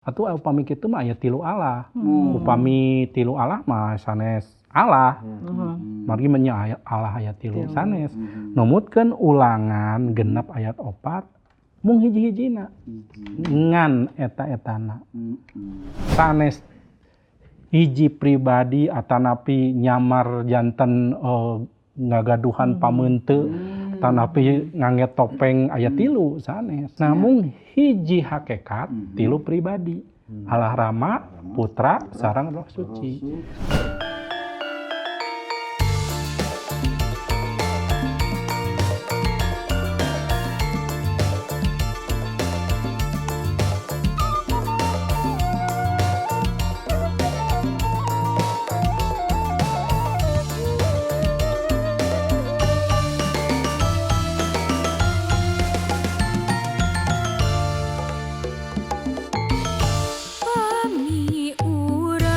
Atuh upami kitu mah aya tilu Allah. Upami tilu Allah mah sanes Allah. Margi menya aya Allah aya tilu sanes. Numutkeun Ulangan 6 ayat 4 mung hiji-hijina. Ngan eta-etana. Sanes hiji pribadi atanapi nyamar janten ngagaduhan pameunte atanapi ngangge topeng aya tilu sanes. Namung hiji hakekat tilu pribadi. Allah Rama, Putra, sareng Roh Suci. Pami urang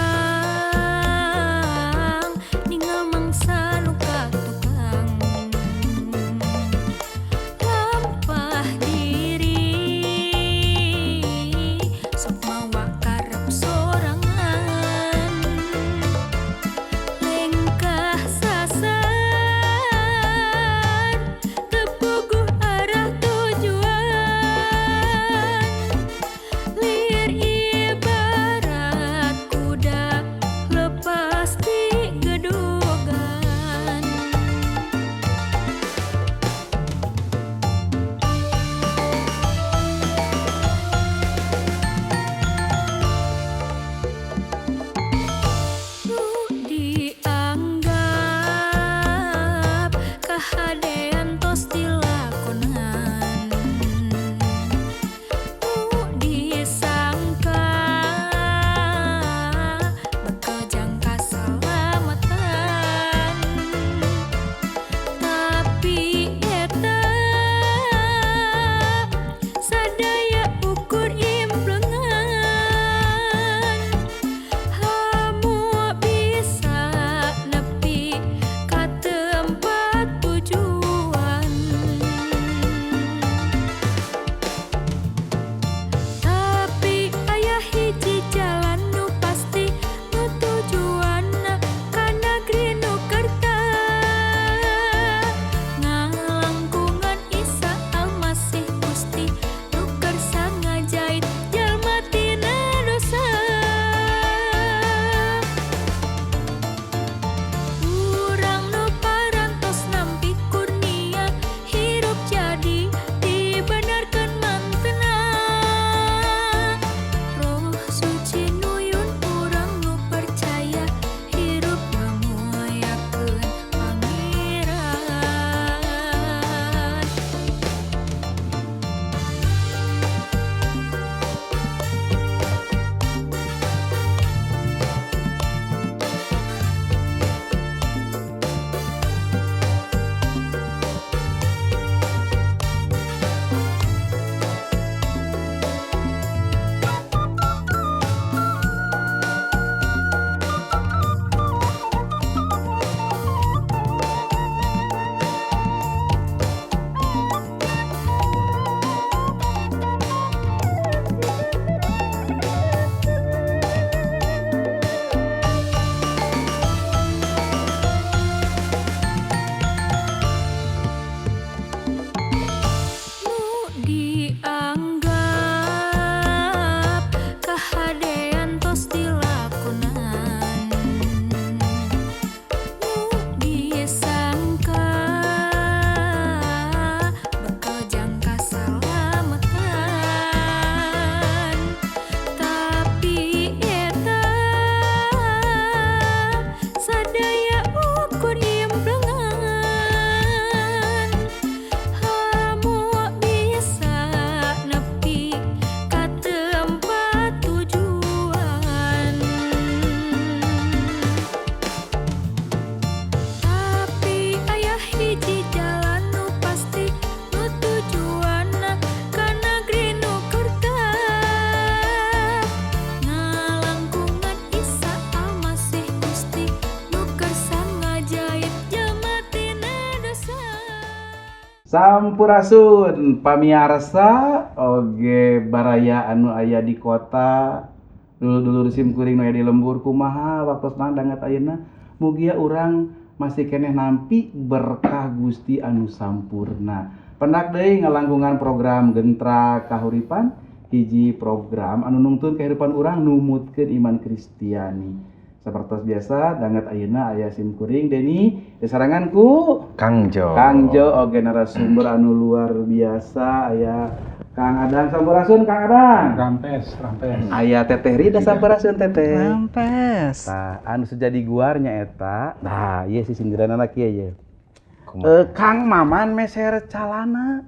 Sampurasun pamiarsa oge baraya anu aya di kota, dulur-dulur sim kuring nu aya di lembur, kumaha waktosna danget ayeuna? Mugia urang masih keneh nampi berkah Gusti anu sampurna. Pendak deui ngalangkungan program Gentra Kahuripan, hiji program anu nungtun kehidupan urang numutkeun iman Kristiani. Sapertos biasa danget ayeuna aya sim kuring Deni disarengan ku Kang Jo. Kang Jo oge narasumber anu luar biasa aya Kang Adang. Sampurasun, Kang Adang. Rampes, rampes. Aya Teteh Rida, sampurasun, Teteh. Rampes. Tah, anu sejadi guar nyaeta. Nah, ieu si sindiranana kieu ye. Kumaha? Kang Maman meser calana.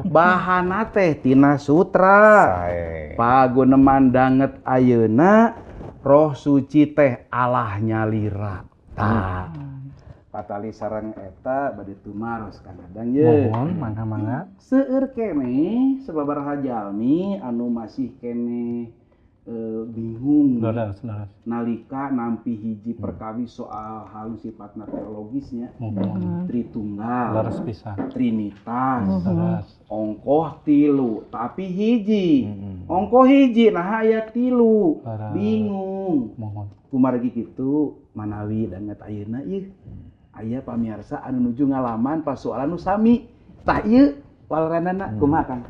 Bahana teh tina sutra. Sae. Paguneman danget ayeuna Roh Suci teh Allah nyalira. Tah. Patali sareng eta bade tumaros, Kang Adang, ye. Mohon, mangga-mangga. Seueur keneh sababaraha jalmi anu masih keneh bingung Leres, leres. nalika nampi hiji perkawis soal hal sifatna teologisnya, Mohon. Tritunggal, Leres pisan. Trinitas, Leres. ongkoh tilu tapi hiji, ongkoh hiji nah aya tilu, Leres. bingung. Mohon. Kumargi kitu manawi danget ayeuna ieu aya pamiarsa anu nuju ngalaman pasoalan nu sami, tah ieu waleranana kumaha, Kang?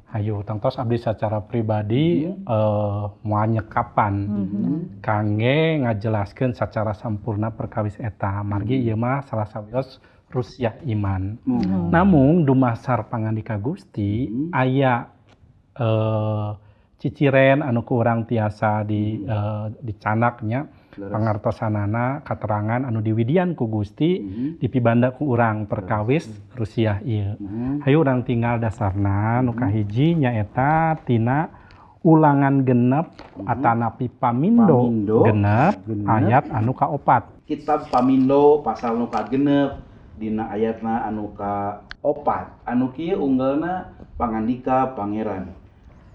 Hayu, tangtos abdi secara pribadi moal nyekapan kangge ngajelaskeun secara sampurna perkawis eta, margi ieu mah salah sawios rusiah iman. Namun dumasar pangandika Gusti aya ciciren anu ku urang tiasa dicanaknya pangartosanana katerangan anu diwidian ku Gusti dipibanda ku urang perkawis rusiah ieu. Hayu urang tinggal dasarna nu kahiji nyaeta tina Ulangan 6 atanapi Pamindo, Pamindo, 6 6. ayat anu kaopat. Kitab Pamindo pasal nu kagenep dina ayatna anu kaopat, anu kieu unggelna pangandika Pangeran: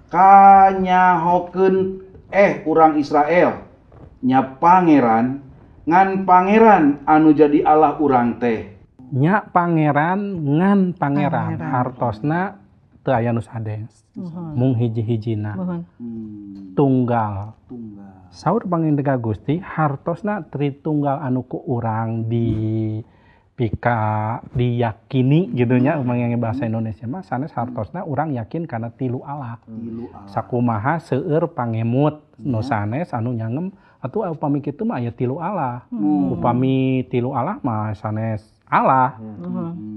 "Kanyahokeun eh urang Israel, nya Pangeran ngan Pangeran anu jadi Allah urang teh." Nya Pangeran ngan Pangeran, Pangeran. Hartosna teu aya nu sanes. Mung hiji-hijina. Mohon. Tunggal. Tunggal. Saur pangandika Gusti hartosna Tritunggal anu ku urang di pika diyakini gitu nya, upami bahasa Indonesia mah sanes, hartosna urang yakin karena tilu Allah. Tilu Allah. Sakumaha seueur pangemut nu sanes anu nyangem atuh upami kitu mah aya tilu Allah. Upami tilu Allah mah sanes Allah.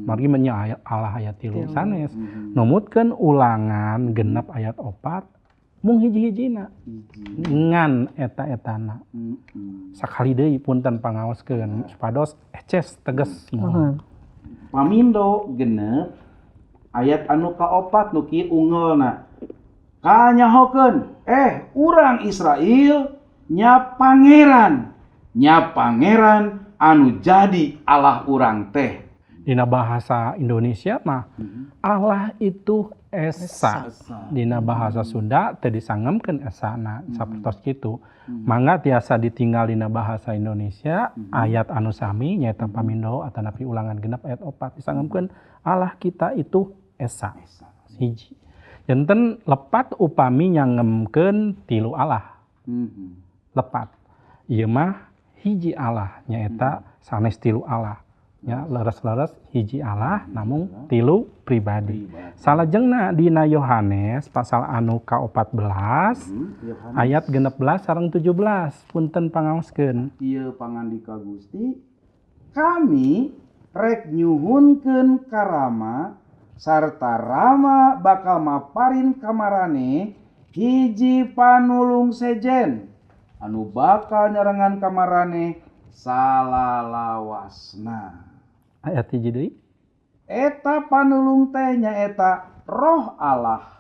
Margi menya Allah aya tilu Tilu. sanes. Numutkeun Ulangan 6 ayat 4 mung hiji-hijina Hiji. ngan eta-etana. Sakali deui punten pangaoskeun supados eces teges. Mohon. Pamindo 6 ayat anu kaopat nu kieu ungelna: "Kanyahokeun eh urang Israel, nya Pangeran, nya Pangeran anu jadi Allah urang teh." Dina bahasa Indonesia mah Allah itu Esa. Dina bahasa Sunda teu disangemkeun esana sapertos kitu. Mangga tiasa ditinggal dina bahasa Indonesia ayat anu sami nyaeta Pamindo atanapi Ulangan 6 ayat 4 disangemkeun Allah kita itu Esa. Hiji. Janten lepat upami nyangemkeun tilu Allah. Lepat. Ieu mah hiji Allah nyaeta sanes tilu Allah. Ya, leres-leres hiji Allah namun tilu pribadi. Salajengna dina Yohanes pasal anu ka-14 Yohanes. ayat 16 sareng 17, punten pangaoskeun. Ieu pangandika Gusti: "Kami rek nyuhunkeun ka Rama sarta Rama bakal maparin ka maraneh hiji panulung sejen anu bakal nyarengan ka maraneh salalawasna." Ayat 1 deui. "Eta panulung teh nyaeta Roh Allah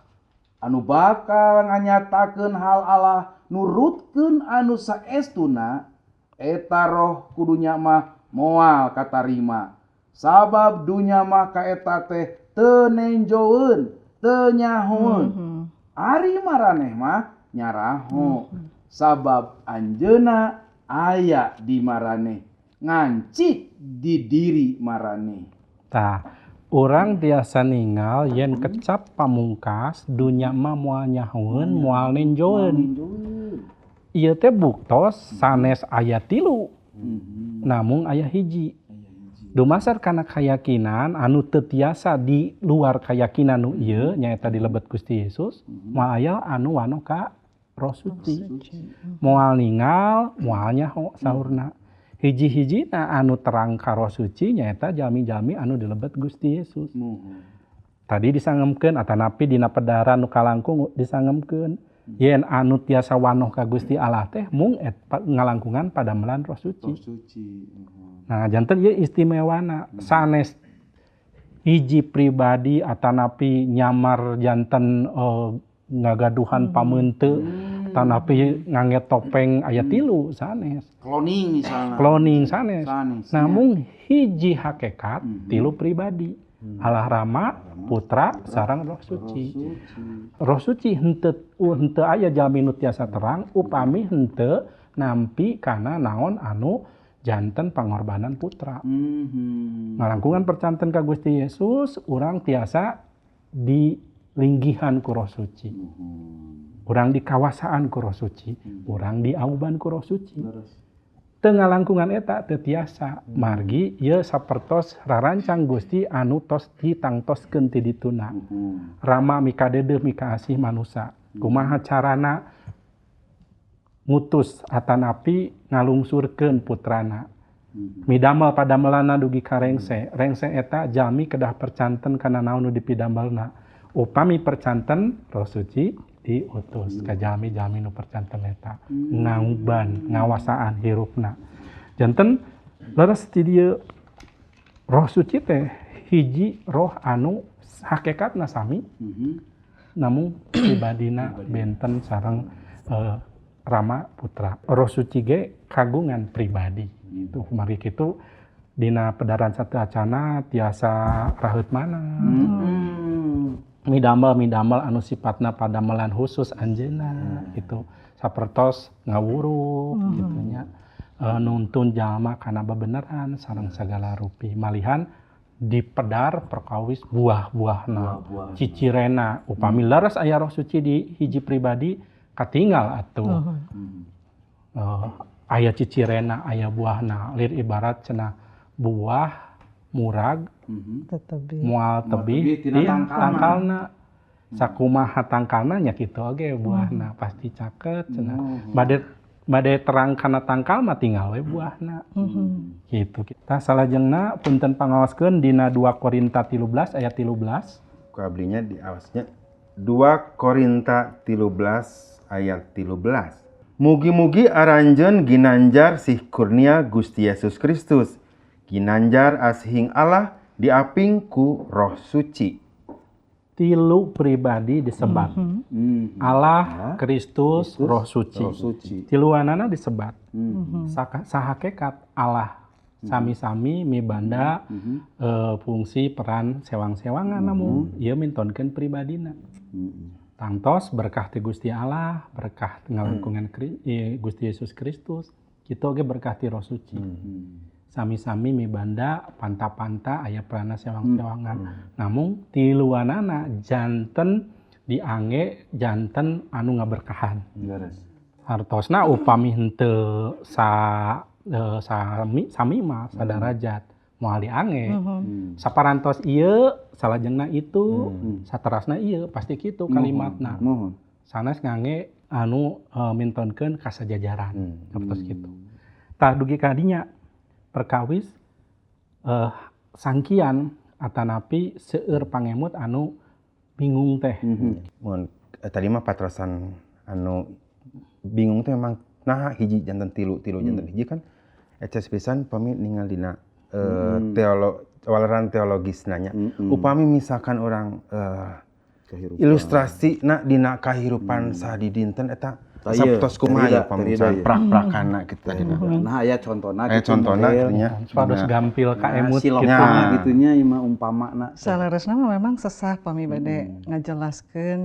anu bakal nganyatakeun hal Allah nurutkeun anu saestuna. Eta Roh kudunya mah moal katarima sabab dunya mah ka eta teh teu nenjoeun, teu nyahoeun. Ari maraneh mah nyaraho sabab anjeunna aya di maraneh ngancik di diri maraneh." Tah, Urang tiasa ningal yen kecap pamungkas dunya mah moal nyahoeun moal nenjoeun. Ieu teh buktos sanes aya tilu. Namung aya hiji. Dumasar kana kayakinan anu teu tiasa di luar kayakinan nu ieu nyaeta di lebet Gusti Yesus, moal aya anu wanoh ka Roh Suci. Moal ningal, moal nyaho saurna. Hiji-hijina anu terang ka Roh Suci nyaeta jalmi-jalmi anu di lebet Gusti Yesus. Tadi disangemkeun atanapi dina pedaran nu kalangkung disangemkeun yen anu tiasa wanoh ka Gusti Allah teh mung ngalangkungan padamelan Roh Suci. Nah, janten ieu istimewana sanes hiji pribadi atanapi nyamar janten ngagaduhan pameunte atanapi ngangge topeng aya tilu sanes. Cloning misalnya. Cloning sanes. Namung hiji hakekat tilu pribadi. Allah Rama, Putra, sareng Roh Suci. Roh Suci henteu aya jalmi nu tiasa terang upami henteu nampi kana naon anu janten pangorbanan Putra. Ngalangkungan percanten ka Gusti Yesus, urang tiasa dilinggihan ku Roh Suci. Urang dikawasaan ku Roh Suci, urang diauban ku Roh Suci. Teu ngalangkungan eta teu tiasa margi ieu sapertos rarancang Gusti anu tos ditangtoskeun ti dituna. Rama mikadeudeung mikaasih manusa. Kumaha carana ngutus atanapi ngalungsurkeun putrana. Midamel padamelana dugi ka rengse. Rengse eta jalmi kedah percanten kana naon nu dipidamelna. Upami percanten Roh Suci diutus ka jalmi-jalmi nu percanten eta ngauban ngawasaan hirupna. Janten leres ti dieu Roh Suci teh hiji roh anu hakikatna sami namun pribadina benten sareng Rama Putra. Roh Suci ge kagungan pribadi. Itu mari kitu dina pedaran satu acana tiasa raheut mana. Midamel anu sifatna padamelan khusus anjeunna gitu. Sapertos ngawuruk gitu nya. Nuntun jalma kana bebeneran sareng sagala rupi. Malihan dipedar perkawis buah-buahna, cicirena. Upami leres aya Roh Suci di hiji pribadi katinggal atuh. Aya cicirena, aya buahna. Lir ibarat cenah buah murag moal tebih tina tangkalna. Sakumaha tangkalna nya kitu oge buahna pasti caket cenah. Bade terang kana tangkal mah tinggal we buahna. Kitu. Tah salajengna punten pangaoskeun dina 2 Korinta 13 ayat 13. Ku ablinya diawasnya 2 Korinta 13 ayat 13. Mugi-mugi aranjeun ginanjar sih kurnia Gusti Yesus Kristus. Ginanjar asihing Allah diaping ku Roh Suci. Tilu pribadi disebat. Allah, Kristus, Roh Suci. Roh Suci. Tiluanana disebat. Sahakekat Allah sami-sami mibanda fungsi peran sewang-sewangan namun ieu mintonkeun pribadina. Tangtos berkah ti Gusti Allah, berkah ngalangkungan Gusti Yesus Kristus, kitu oge berkah ti Roh Suci. Sami-sami mibanda panta-panta aya perana sewang-sewangan. Namun tiluanana janten diangge janten anu ngaberkahan. Hartosna upami henteu sami mah sadarajat moal diangge. Saparantos ieu salajengna itu, saterasna ieu pasti kitu kalimatna. Sanes ngangge anu mintonkeun kasajajaran. Sapertos kitu. Tah dugi ka dinya perkawis sangkian atanapi seueur pangemut anu bingung teh. Mun tadi mah patrosan anu bingung teh memang nah hiji janten tilu janten hiji kan eces pisan pami ningal dina waleran teologis nanya. Upami misalkan orang ilustrasi na dina kahirupan sadidinten eta sapertos kumaha ya pamisan prak-prakana kitu tadina. Nah aya contona kitu. Aya contona kitu nya. Supados gampil ka emut kitu. Nah kitu nya ieu mah umpamana. Saleresna mah memang sesah pami bade ngajelaskeun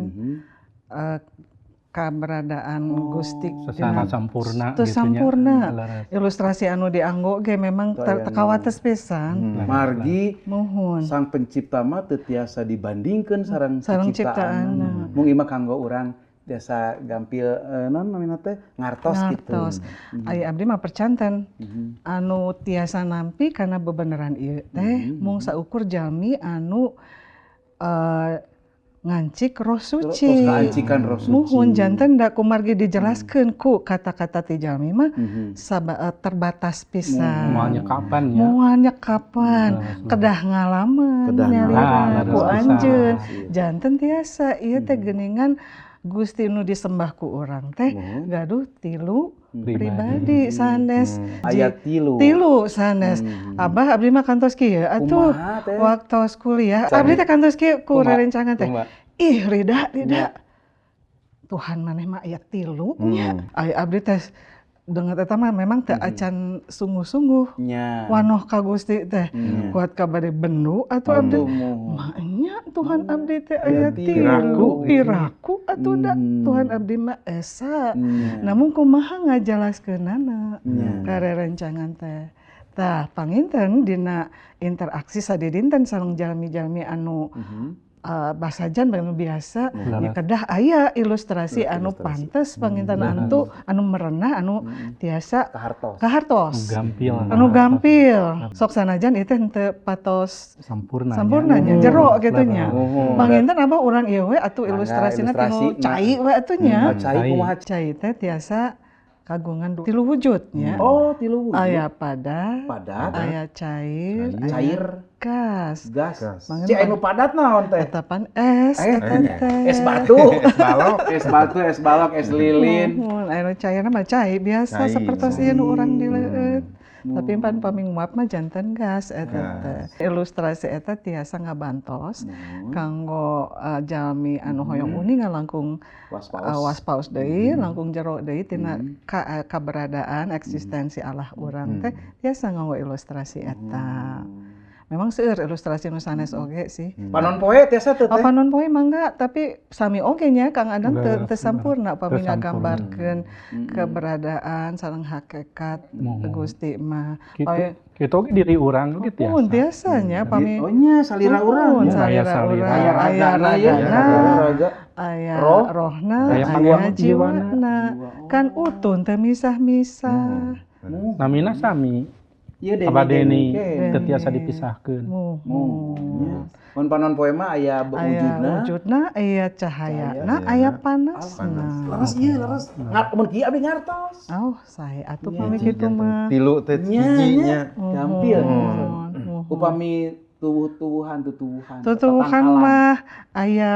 Keberadaan Gusti Secara sampurna teu gitu nya. Sampurna. Leres. Ilustrasi anu dianggo ge memang Teu aya teu kawates pisan. Margi Muhun. sang pencipta mah teu tiasa dibandingkeun sareng Sareng ciptaanna. ciptaanna. Mung ieu mah kanggo urang tiasa gampil non namina teh ngartos gitu. Ngartos. Ai abdi mah percanten anu tiasa nampi karena bebeneran ieu teh mung saukur jalmi anu ngancik Roh Suci. Terus kaancikan Roh Suci. Muhun, janten da kumargi dijelaskeun ku kata-kata ti jalmi mah terbatas pisan. Moalnya kapan ya? Moalnya kapan? Kedah ngalaman Kedah nyalira ngalaman. ku Leres pisan. anjeun. Janten tiasa ieu teh geuningan Gusti nu disembah ku urang teh gaduh tilu Pribadi. pribadi sanes. Aya tilu. Tilu sanes. Abah, abdi mah kantos kieu atuh. Kumaha teh? Waktos kuliah abdi teh kantos kieu ku Kumaha? rerencangan teh. Kumaha? Ih, Rida, Rida. Tuhan maneh mah aya tilu nya. Ai abdi teh dengan eta mah memang teu acan sungguh-sungguh Nya. wanoh ka Gusti teh. Kuat ka bade bendu atuh abdi. Maknya Tuhan abdi teh aya tilu. Piraku. Piraku atuh da Tuhan abdi mah esa. Namun kumaha ngajelaskeunana ka rerencangan teh. Tah, panginten dina interaksi sadidinten sareng jalmi-jalmi anu basajan anu biasa nya kedah aya ilustrasi anu pantes panginten antu anu merenah anu tiasa Kahartos. Kahartos. Gampil. Anu gampil. Sok sanajan itu henteu patos Sampurna. sampurna nya, jero gitu nya. Muhun. Panginten abah urang ieu we atuh ilustrasina Mangga, tinu ilustrasi, cai we atuh nya. Oh, cai kumaha? Cai teh tiasa kagungan tilu wujud nya. Oh, tilu wujud. Aya padat, Padat, aya cair, aya cair, gas. Gas. Gas. Cai anu padat naon teh? Eta pan es, eta teh. Es batu. Es balok. Es batu, es balok, es lilin. Muhun, anu cairna mah cai biasa Cai. sapertos ieu nu urang dileueut. Tapi pan pami nguap mah janten gas eta teh. Ilustrasi eta tiasa ngabantos kanggo jalmi anu hoyong uninga langkung Waspaos. Waspaos deui, langkung jero deui tina kaberadaan eksistensi Allah urang teh tiasa nganggo ilustrasi eta. Memang seueur ilustrasi nu sanes oge sih. Panon poe tiasa teu Oh, teh? panon poe mangga, tapi sami oge nya Kang Adang teu Leres, teu sampurna upami teu sampurna. ngagambarkeun keberadaan sareng hakikat Muhun. Gusti mah. Gitu, Pami- gitu oge diri urang oge tiasa. Muhun tiasanya pami. Oh nya, salira urang. Muhun, Aya salira salira. urang, Aya aya ragana ya, ragana, aya raga. aya Roh. rohna, Aya aya jiwana. jiwana. Kan utuh teu misah-misah. Namina sami. Ieu Deni. Abah Deni Deni. teu tiasa dipisahkeun. Muhun. Mun panon poe mah aya Aya wujudna. wujudna, aya cahayana, aya panasna. Leres ieu, leres. Ngat mun kieu abdi ngartos. Oh, sae atuh pami kitu mah. Tilu teh Nya, hijinya. nya. Gampil. Muhun, muhun. Upami tuwuh-tuwuhan, tutuwuhan. Tutuwuhan tetangkalan. mah aya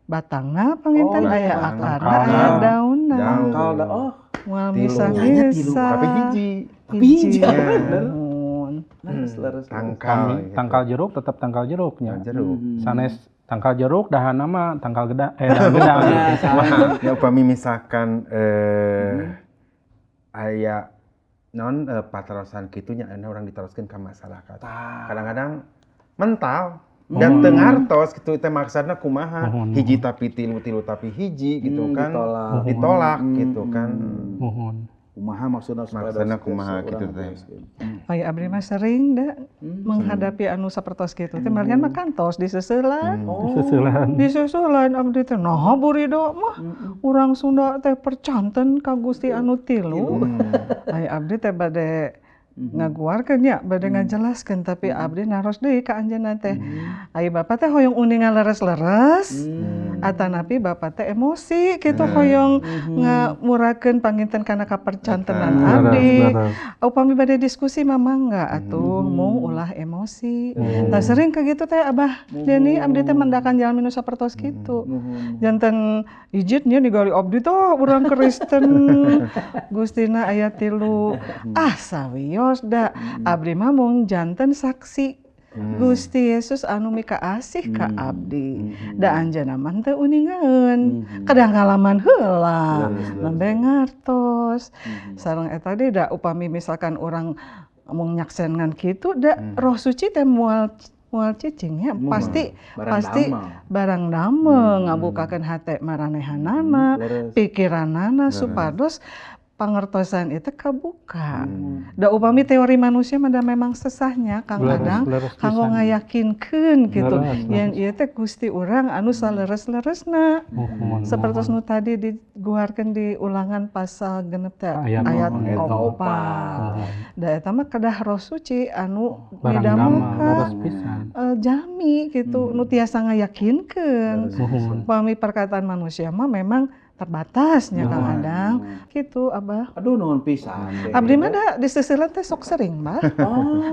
batangna panginten, Oh, aya batang. akarna, Tangkalna. aya daunna. Daun. Tangkal da, oh. Moal Tilu. Nyanya tilu, misah-misah. Tapi hiji. Tapi hiji, bener. Muhun. Leres, leres. Tangkal. Kami tangkal jeruk tetap tangkal jeruknya. Jeruk. Sanes tangkal jeruk dahana mah tangkal gedang eh dahan gedang. Ya upami misalkan aya non patarosan kitu nya anu urang ditaroskeun ka masyarakat. Kadang-kadang mental dan teu ngartos kitu teh maksudna kumaha Muhun, hiji tapi tilu, tilu tapi hiji gitu Hmm, kan, ditolak. ditolak gitu kan. Muhun. Kumaha maksudna supaya Maksudna dos- kumaha dos- gitu urang teh. teruskeun. Ai abdi mah sering da menghadapi anu sapertos kitu teh, malihan mah kantos diseuselan. Susulan. Disusulan abdi teh, naha Bu Ridho mah urang Sunda teh percanten ka Gusti anu tilu. Ai abdi teh bade ngaguarkeun nya, bade ngajelaskeun, tapi abdi naros deui ka anjeunna teh. Ai bapak teh hoyong uninga leres-leres atanapi bapak teh emosi kitu hoyong ngamurakeun panginten kana kapercantenan abdi. Leres. Upami bade diskusi mah mangga atuh, mung ulah emosi. Tah, sering ka gitu teh Abah Deni, abdi teh mendakan jalmi nu sapertos kitu. Janten ijid nya digali abdi teh urang Kristen Gustina aya tilu. Ah, sawios da abdi mah mung janten saksi Gusti Yesus anu mikaasih ka abdi. Da anjeunna mah teu uningaeun. Kedah ngalaman heula, nembe ngartos. Sareng eta deui da upami misalkan urang mung nyaksen ngan kitu da Roh Suci teh moal Moal cicing nya Moal. Pasti Barang pasti damel. Barang damel ngabukakeun hate maranehanana, pikiranana supados pangertosan itu kabuka. Da upami teori manusia mah da memang sesahnya Kang Leres, Adang leres kanggo pisan. Ngayakinkeun gitu. Leres, Yen ieu teh Gusti urang anu saleres-leresna. Muhun, Seperti nu tadi diguarkeun di Ulangan pasal 6 teh Ayat ayat 4. 4. Da eta mah kedah Roh Suci anu Barang damel, midamel leres pisan. Jalmi gitu nu tiasa ngayakinkeun. Muhun. Upami perkataan manusia mah memang terbatasnya Kang Adang gitu, Abah. Aduh, nuhun pisan. Teh Abdi Rida. Mah da di sisilan teh sok sering, Bah.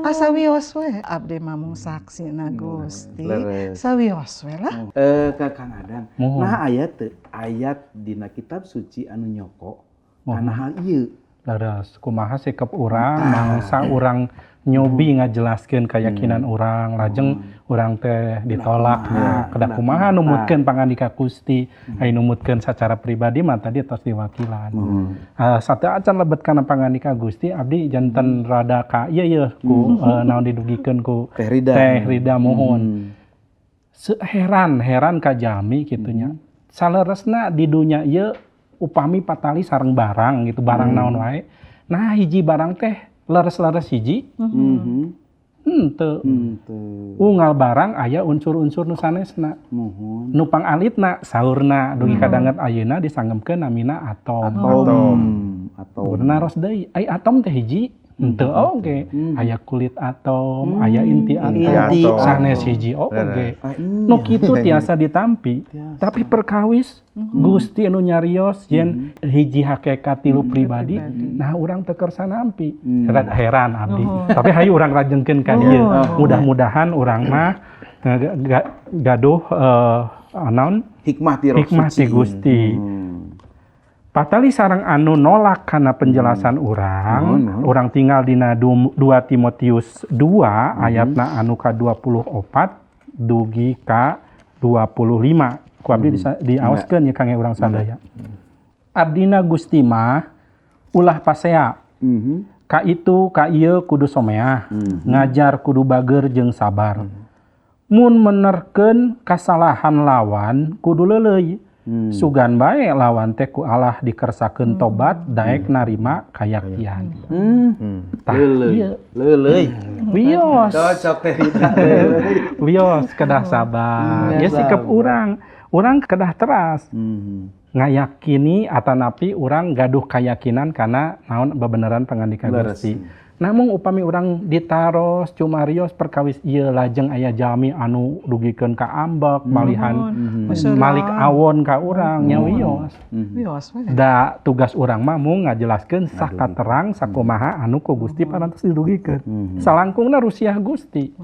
Asa wios we abdi mah mung saksina Gusti. Leres. Sawios we lah. Ka Kang Adang. Muhun. Nah, aya teu ayat dina kitab suci anu nyoko kana hal ieu? Leres, kumaha sikap urang mangsa urang nyobi ngajelaskeun keyakinan urang, lajeng urang teh ditolak. Nah, kedah kumaha numutkeun pangandika Gusti? Aya numutkeun secara pribadi mah tadi tos diwakilan. Sateuacan lebet kana pangandika Gusti, abdi janten rada ka ieu yeuh ku naon didugikeun ku Teh Rida. Teh Rida, muhun. Heran heran ka jalmi kitu nya. Saleresna di dunya ieu upami patali sareng barang gitu, barang naon wae. Nah, hiji barang teh leres-leres hiji henteu. Henteu. Unggal barang aya unsur-unsur nu sanesna. Muhun. Nu pangalitna saurna dugi kadanget ayeuna disangemkeun namina atom. Atom. Atom. Naros deui, ai atom teh hiji? Henteu oge. Aya kulit atom, aya inti atom. Inti atom. Sanes hiji oge. Ah, iya. Nu kitu tiasa ditampi, tapi perkawis Gusti anu nyarios yen hiji hakekat tilu pribadi, nah urang teu kersa nampi. Heran, heran abdi. Tapi hayu urang rajengkeun ka dieu. Mudah-mudahan urang mah gaduh naon Hikmah ti Roh hikmah Suci. Ti Gusti. Patali sareng anu nolak kana penjelasan urang, Nuhun, nuhun. urang tinggal dina 2 Timotius 2 ayatna anu ka 24 dugi ka 25. Ku abdi diaoskeun ya kangge urang sadaya. Abdina Gusti mah ulah pasea. Ka itu ka ieu kudu someah, ngajar kudu bager jeung sabar. Mun menerkeun kasalahan lawan kudu leuleuy. Sugan bae lawan teh ku Allah dikersakeun tobat daek narima kayaktian. Tah, Leuleuy. ieu. Leuleuy. Wios. Cocok Teh Rida. Leuleuy. Wios kedah sabar. Ya sikap urang, urang kedah teras. Ngayakini atanapi urang gaduh kayakinan karena naon bebeneran pangandika Leres. Gusti. Namun upami urang ditaros cumarios perkawis ieu lajeng aya jalmi anu dugikeun ka ambek malihan malik awon ka urang nya wios. Wios we. Da tugas urang mah mung ngajelaskeun sakaterang sakumaha anu ku Gusti parantos didugikeun. Salangkungna rusiah Gusti.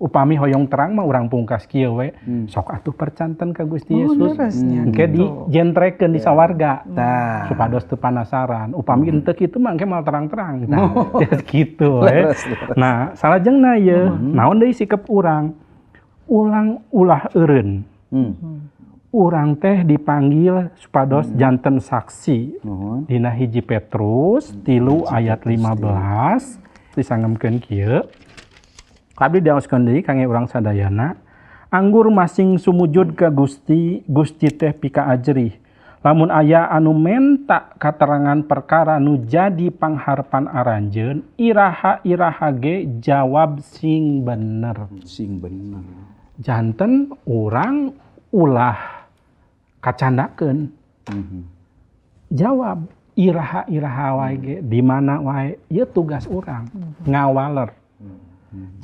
Upami hoyong terang mah urang pungkas kieu we. Sok atuh percanten ka Gusti Oh, Yesus. leresnya Engke gitu. dijentrekeun di sawarga. Tah. Supados teu panasaran. Upami henteu kitu mah engke moal terang-terang. Nah, ya gitu we. Leres, leres. Nah, salajengna ieu, naon deui sikap urang? Ulang ulah eureun. Urang teh dipanggil supados janten saksi. Nuhun. Dina 1 Petrus 3 ayat 15 disangemkeun kieu. Abdi diaoskeun deui kangge urang sadayana. Anggur masing sumujud ka Gusti, Gusti teh pika ajrih. Lamun aya anu menta katerangan perkara nu jadi pangharpan aranjeun, iraha-iraha ge jawab sing bener. Sing bener. Janten urang ulah kacandakeun. Jawab iraha-iraha wae ge di mana wae ieu tugas urang ngawaler.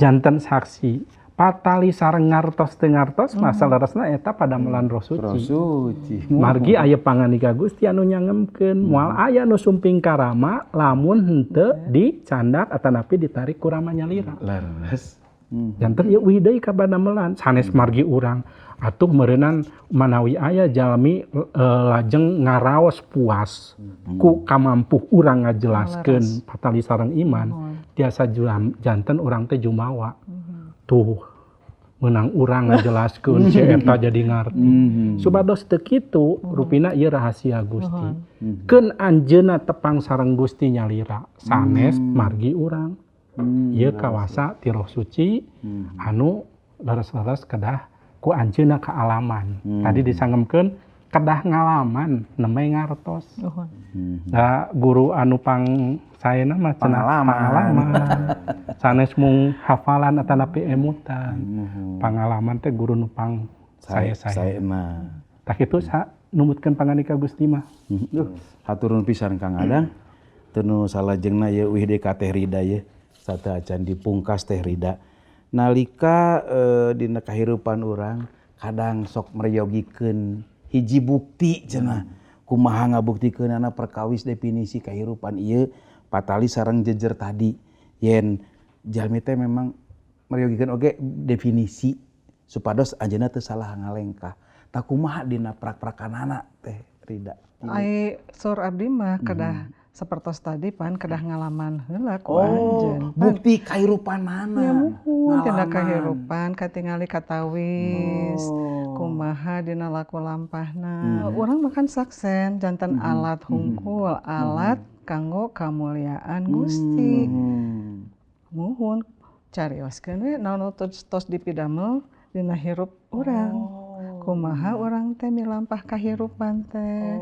Janten saksi patali sareng ngartos teu ngartos mah saleresna eta padamelan Roh Roh Suci. Suci. Margi aya pangandika Gusti anu nyangemkeun moal aya nu sumping karama lamun henteu dicandak atanapi ditarik ku rama nyalira. Leres. Janten ieu uih deui ka padamelan sanes margi urang atuh meureunan manawi aya jalmi lajeng ngaraos puas ku kamampuh urang ngajelaskeun patali sareng iman tiasa janten urang teh jumawa. Tuh menang urang ngajelaskeun si eta jadi ngarti. Supados teu kitu rupina ieu rahasia Gusti. Keun anjeunna tepang sareng Gusti nyalira sanes margi urang. Ieu kawasa ti Roh Suci anu leres-leres kedah ku anjeunna kaalaman. Tadi disangemkeun kedah ngalaman nembe ngartos. Da guru anu pang saena mah cenah pangalaman. Sanes mung hafalan atanapi emutan. Pangalaman teh guru nu pang sae-saena. Tah kitu sa numutkeun pangandika Gusti mah. Duh, hatur nuhun pisan Kang Adang. Teu nu salajengna ieu uih deui ka Teh Rida ye. Sateuacan dipungkas Teh Rida. Nalika dina kahirupan urang kadang sok meryogikeun hiji bukti cenah. Kumaha ngabuktikeunana perkawis definisi kahirupan ieu patali sareng jejer tadi. Yen jalmi teh memang meryogikeun oge definisi supados anjeunna teu salah ngalengkah. Tah kumaha dina prak-prakanana Teh Rida? Ai saur abdi mah kedah sapertos tadi pan kedah ngalaman heula ku anjeun. Bukti kahirupanana. Ya muhun tina kahirupan katingali katawis. Kumaha dina laku lampahna. Urang makan saksen janten alat hungkul, alat kanggo kamuliaan Gusti. Muhun carioskeun we naon tos dipidamel dina hirup urang. Kumaha urang teh milampah kahirupan teh.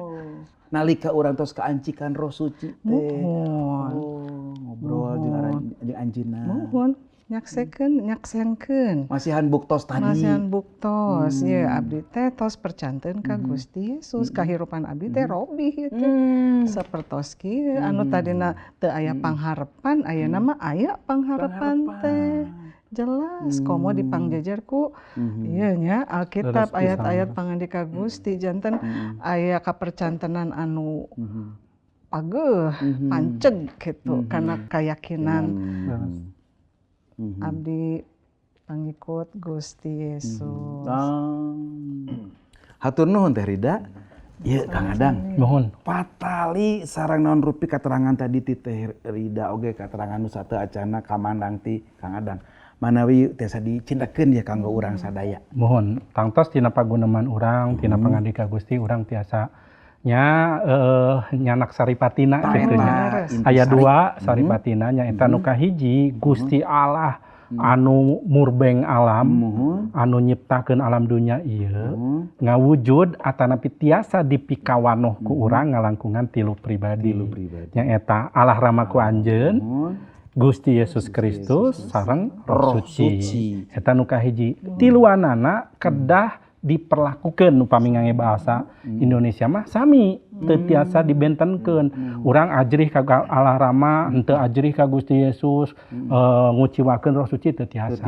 Nalika urang tos kaancikan Roh Suci teh. Ngobrol jeung anjeunna. Muhun nyaksekeun, nyaksenkeun. Masihan buktos tadi. Masihan buktos. Ye abdi teh tos percanten ka Gusti Yesus. Kahirupan abdi teh robih ieu teh. Sapertos kieu anu tadina teu aya pangharepan, ayeuna mah aya pangharepan teh. Jelas komo dipangjejer ku ieu nya Alkitab ayat-ayat pangandika Gusti janten aya kapercantenan anu pageuh panceg gitu karena kayakinan abdi pangikut Gusti Yesus. Hatur nuhun Teh Rida. Ieu Kang Adang. Nuhun. Patali sareng naon rupi katerangan tadi ti Teh Rida oge katerangan nu sateuacanna kamandang ti Kang Adang. Manawi tiasa dicindakeun ya kanggo urang sadaya. Muhun, tangtos tina paguneman urang, tina pangandika Gusti urang tiasa nya nyanak saripatina kitu nya. Aya dua saripatina nyaeta nu kahiji Gusti Allah anu murbeng alam, anu nyiptakeun alam dunya ieu ngawujud atanapi tiasa dipikawanoh ku urang ngalangkungan tilu pribadi. Nyaeta Allah Rama ku anjeun, Gusti Yesus Kristus sareng Roh Suci. Eta nu kahiji. Tiluanana kedah diperlakukeun upami ngangge bahasa Indonesia mah sami teu tiasa dibentenkeun. Urang ajrih ka Allah Rama, henteu ajrih ka Gusti Yesus, nguciwakeun Roh Suci teu tiasa.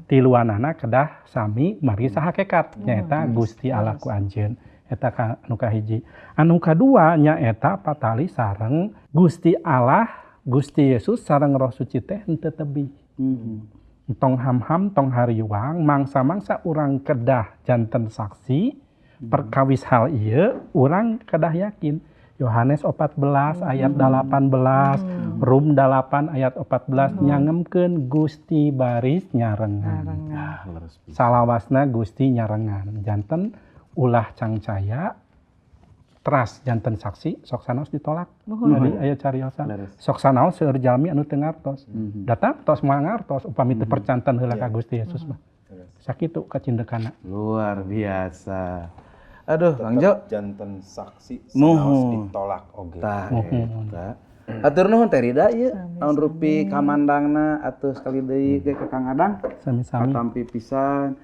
Tiluanana kedah sami margi sahakekat nyaeta Gusti Allah ku anjeun. Eta anu kahiji. Anu kadua nyaeta patali sareng Gusti Allah Gusti Yesus sareng Roh Suci teh henteu tebih. Tong ham-ham, tong hariwang, mangsa-mangsa urang kedah janten saksi, perkawis hal ieu urang kedah yakin. Yohanes 14 ayat 18, Rum 8 ayat 14 nyangemkeun Gusti baris nyarengan. Salawasna Gusti nyarengan. Janten ulah cangcaya teras janten saksi sok sanaos ditolak. Tadi aya cariosan. Sok sanaos seueur jalmi anu teu ngartos. Datang tos moal ngartos upami teu percanten heula ka Gusti Yesus mah. Sakitu kacindekana. Luar biasa. Aduh, Kang Jo, janten saksi sanaos ditolak oge. Tah eta. Hatur nuhun Teh Rida ieu naon rupi kamandangna atuh sekali deui ge ka Kang Adang. Sami-sami. Katampi pisan.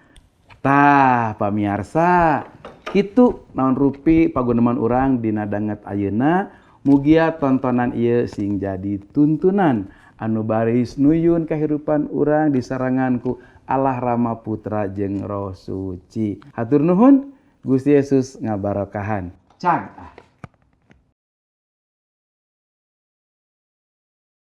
Tah pamiarsa, kitu naon rupi paguneman urang dina danget ayeuna, mugia tontonan ieu sing jadi tuntunan anu baris nuyun kahirupan urang disarangan ku Allah Rama Putra jeung Roh Suci. Hatur nuhun, Gusti Yesus ngabarokahan. Cag.